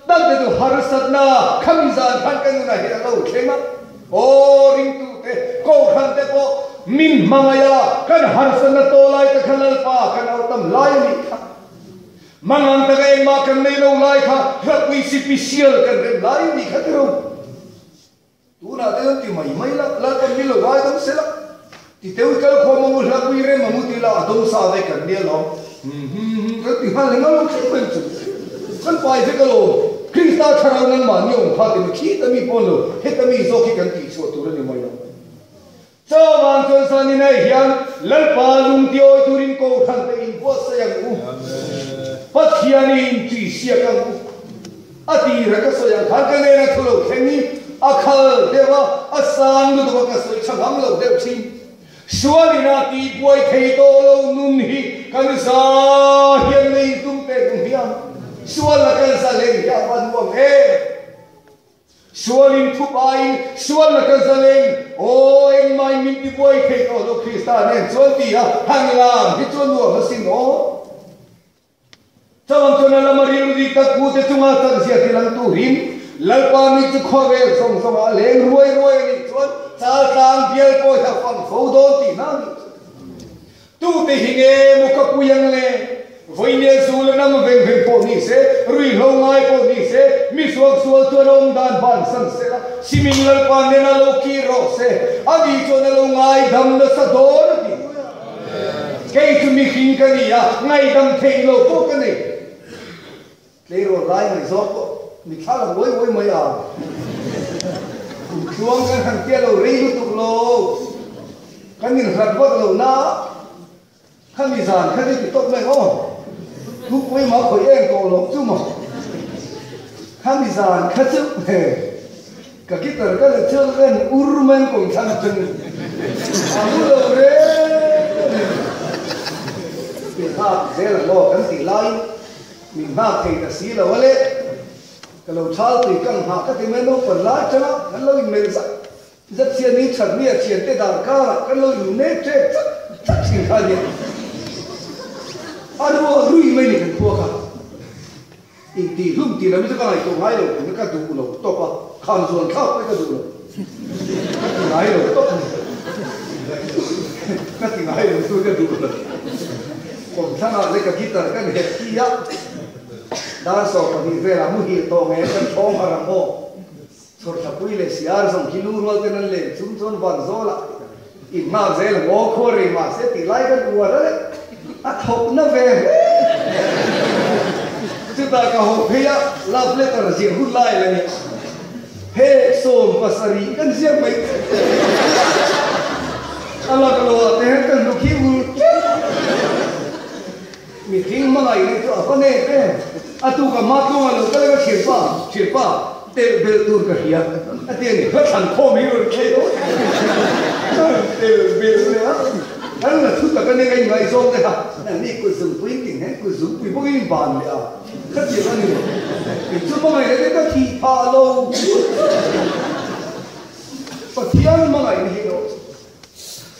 tak te chu harsatna khami zan khan ka nunah hian a lo thleng a. Aw ringtute, Kohhran te pawh min hmangaih a, kan harsatna tawh lai te kha Lalpa kan au tam lai a nih kha. Mangang taka engmah kan nei lo lai kha hlapui sipisial kan rem lai a nih kha tiro. Tunah te chuan ti mai mai la, Lalpan min lo ngai dam se la, ti teu kal khawm ang u, hlapui rem ang u ti la, a dawng sa vek kan nia lawm. Hum hum hum kan ti nghal eng alawm thleng mai chu. Kan pai vek alawm. Krista thlarau nangmah ni awm kha ti mi khi ta mi pawn lo, heta mi zawk hi kan tihchhuah tur a ni mai lo. Chawvang chuan Sunday night hian Lalpa lungtiawi turin Kohhran te inbuatsaih ang u. Pathian i intuisiak ang u. A tira ka sawi ang khan ka nena thu lo thleng hi a khal deuh a, a sang lutuk a ka sawi tha ngam lo deuh thin. Sualina tihbuai thei tawh lo nun hi kan za hian nei intum pek ang hian sual la kan za leng hi a va nuam em. Sualin thup aiin sual la ka zaleng, aw engmah in min tibuai thei tawh lo Krista nen chuan ti a han lam hi chu a nuam asin aw. Chawang chuan a lama rilru dik tak pute chunga chakzia ti lang turin Lalpa mi chu khawvel zawng zawngah a leng ruai ruai a nih chuan chal tlang bial pawh hi a fang fo dawn tihna a nih chu. Tute hi nge maw ka pui ang le? Vawinia zu la nam veng veng pawh ni se, ruihhlo ngai pawh ni se, mi suaksual chuan a awm dan bansan se la, Simin Lalpa nen a lo kir rawh se, ani chuan a lo ngaidam nasa dawn a ti. Kei chu mihring ka ni a, ngaidam theih lo pawh ka nei. Tleirawl lai ngaihzawk pawh mitthla lang uai uai mai a, kum tluang kan han tia lo rei lutuk lo, kan inhlat vak lo na, khami zan kha chu ti tawp mai aw, thupui mah khawih em tawh lo chu maw, khami zan kha chu ka guitar ka la chuan ka en ur mai an kawm thlang atangin a mu lo reng a ni, nghak zel ang aw kan tih laiin. Min nghak thei ta si lo a le. Ka lo thal tui ka nghah ka ti mai naupang lai atanga kan lo inmelh zat zat chian ni that mi a thian te dar karah kan lo innek ṭek chat chat thin kha a nia. A ruah rui mai ni kan khua kha. Intih hlum tih lam hi chu ka ngaihtuah ngai lo tih ka duh lo tawp a, kham zuan thlak pawh hi ka duh lo. Ka ti ngai lo tawp a ni. Ka ti ngai lo chu ka duh lo. Kawmthlangah leh ka guitar kan het hi a, dar 12 velah muhil tawh nge kan thawng har ang aw. Chhawrthlapui leh siar zawng khi lu rual ten an len chung chuan van zawlah in nghak zel ang aw khaw rei mahse tih lai kan uar a le, a thawk na ve hle. Chutah ka haw phei a, love letter ziah hun lai la nia. He 70 kan ziak mai a lak loh ah te hian ka hnuk hi ul teuh. Mihring hmangaih leh chu a va nep em. A tuk a hma tluang a lo kal a ka thianpa, thianpa telh belh tur ka hria a ti a ni. Hla thlan khawm hi rawn thlei dawn. Ka rawn telh belh leh a, kan la thu tak a nia ka inngaihzawng te kha. Nangni kut zungpui in tingheng kut zungpui bawkin in ban leh a. Ka ti a ni. Kei chu hmangaih leh ka thih phah lo. Pathian hmangaihna hi erawh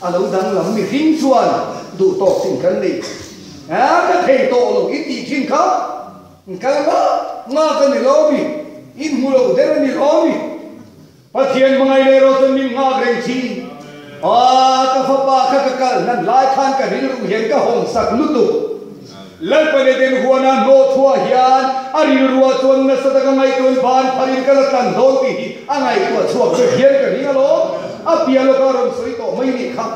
a lo danglam mihring chuan duh tawk chin kan nei. A ka thei tawh lo i tih thin kha kal ngak ngak a ni lo mi, in hmu lo der a ni lo mi. Pathian hmangaih leh erawh chuan min nghak reng thin. Aw, ka fapa kha ka kal hnan lai khan ka rilru hian ka hawng sak lutuk. Lalpa leh den huana hnawh chhuah hian a rilruah chuan nasa taka ngaihtuan ban pharin ka la tlan dawn tih hi a ngaihtuah chhuak vek hian ka ring alawm. A piah lawka rawn sawi tawh mai nih kha.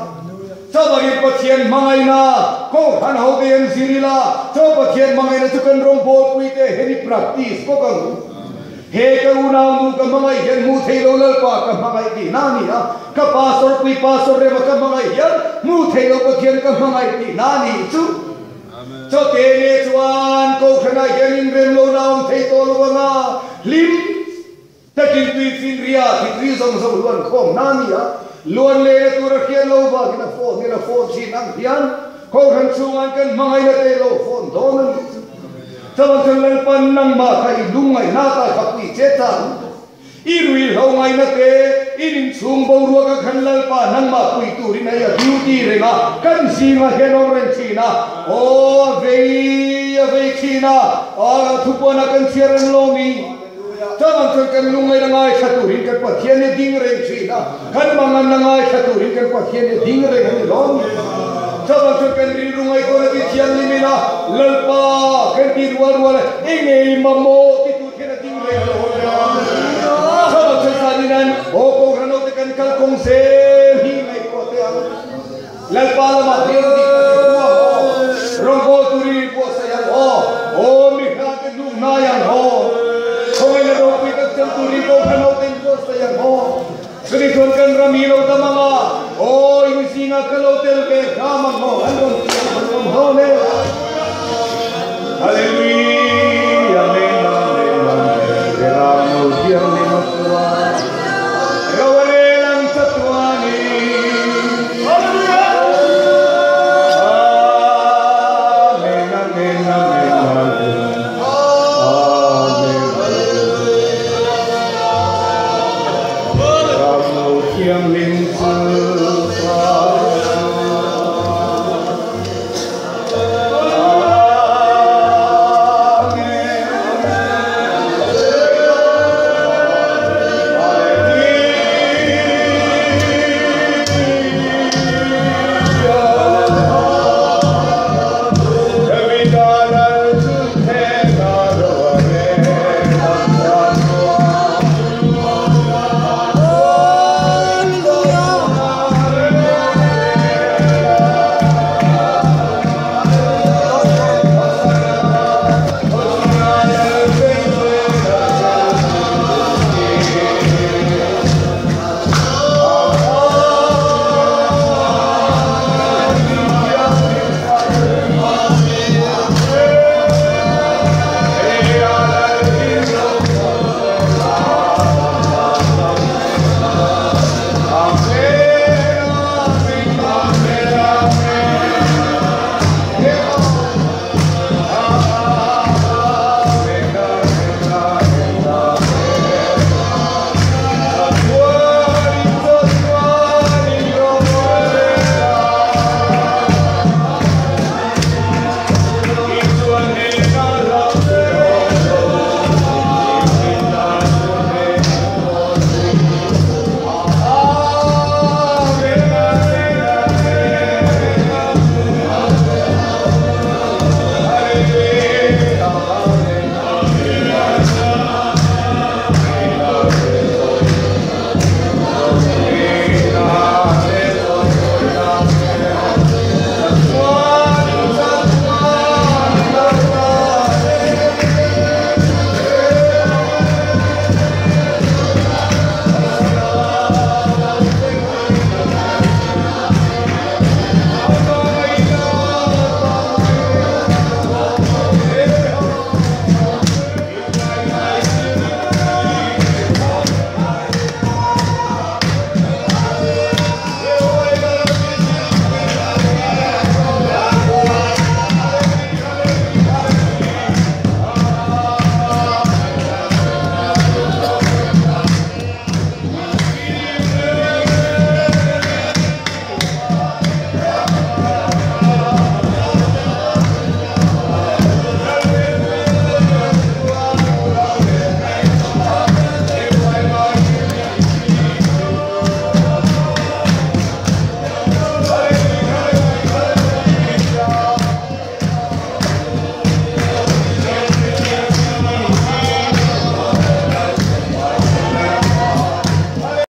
Chuvangin Pathian hmangaihna Kohhran hote hian zir ila, chu Pathian hmangaihna chu kan rawngbawlpuite hian i practice bawk ang u. He ka unaunu ka hmangaih hian hmuh theih lo Lalpa ka hmangaih tihna a ni a, ka pastor pui pastor rema ka hmangaih hian hmuh theih lo Pathian ka hmangaih tihna a nih chu. Chawte ne chuan Kohhranah hian inrem lohna a awm thei tawh lo ang a, hlim takin tui finria thitri zawng zawng luan khawmna a ni a, luan lehna tur a hriat lo vangin a phone in a phone thin ang hian Kohhran chhunga'n kan hmangaihna te lo phone dawn a nih chu. Chuan chuan Lalpan nangmah kha i lungngaihna ta kha pui che chak lutuk. I ruihhlo ngaihna te, i rinchhung boruak a khan Lalpa nangmah pui turin hei a duty reng a, kan zingah hian awm reng thin a, aw a vei a vei thin a, a thupuanah kan chhiar reng lo mi? Chuvang chuan kan lungngaihna ngaithla turin kan Pathian hi ding reng thin a, kan manganna ngaithla turin kan Pathian hi ding reng a ni lo mi? Chuvang chuan kan rilru ngaihtuahna ti thianghlim ila, Lalpa kan ti rual rual a, i ngei mamawh ti tur hian a ding reng a lo a. Chuvang chuan zanin aw Kohhran ho te kan kal kawng zel hi ngaihtuah teh ang. Lalpa lamah hian dik tak in hmuh ang aw, rawngbâwl turin in buatsaih ang aw, aw mi hrate hnuk hnai ang aw, khawngaihna ropui tak chang turin Kohhran hote in buatsaih ang aw. Chutih chuan kan ram hi lo dam ang a, aw in zingah ka lo tel ve hram ang aw, an rawn ti ang an rawn hawn e. Hallelujah.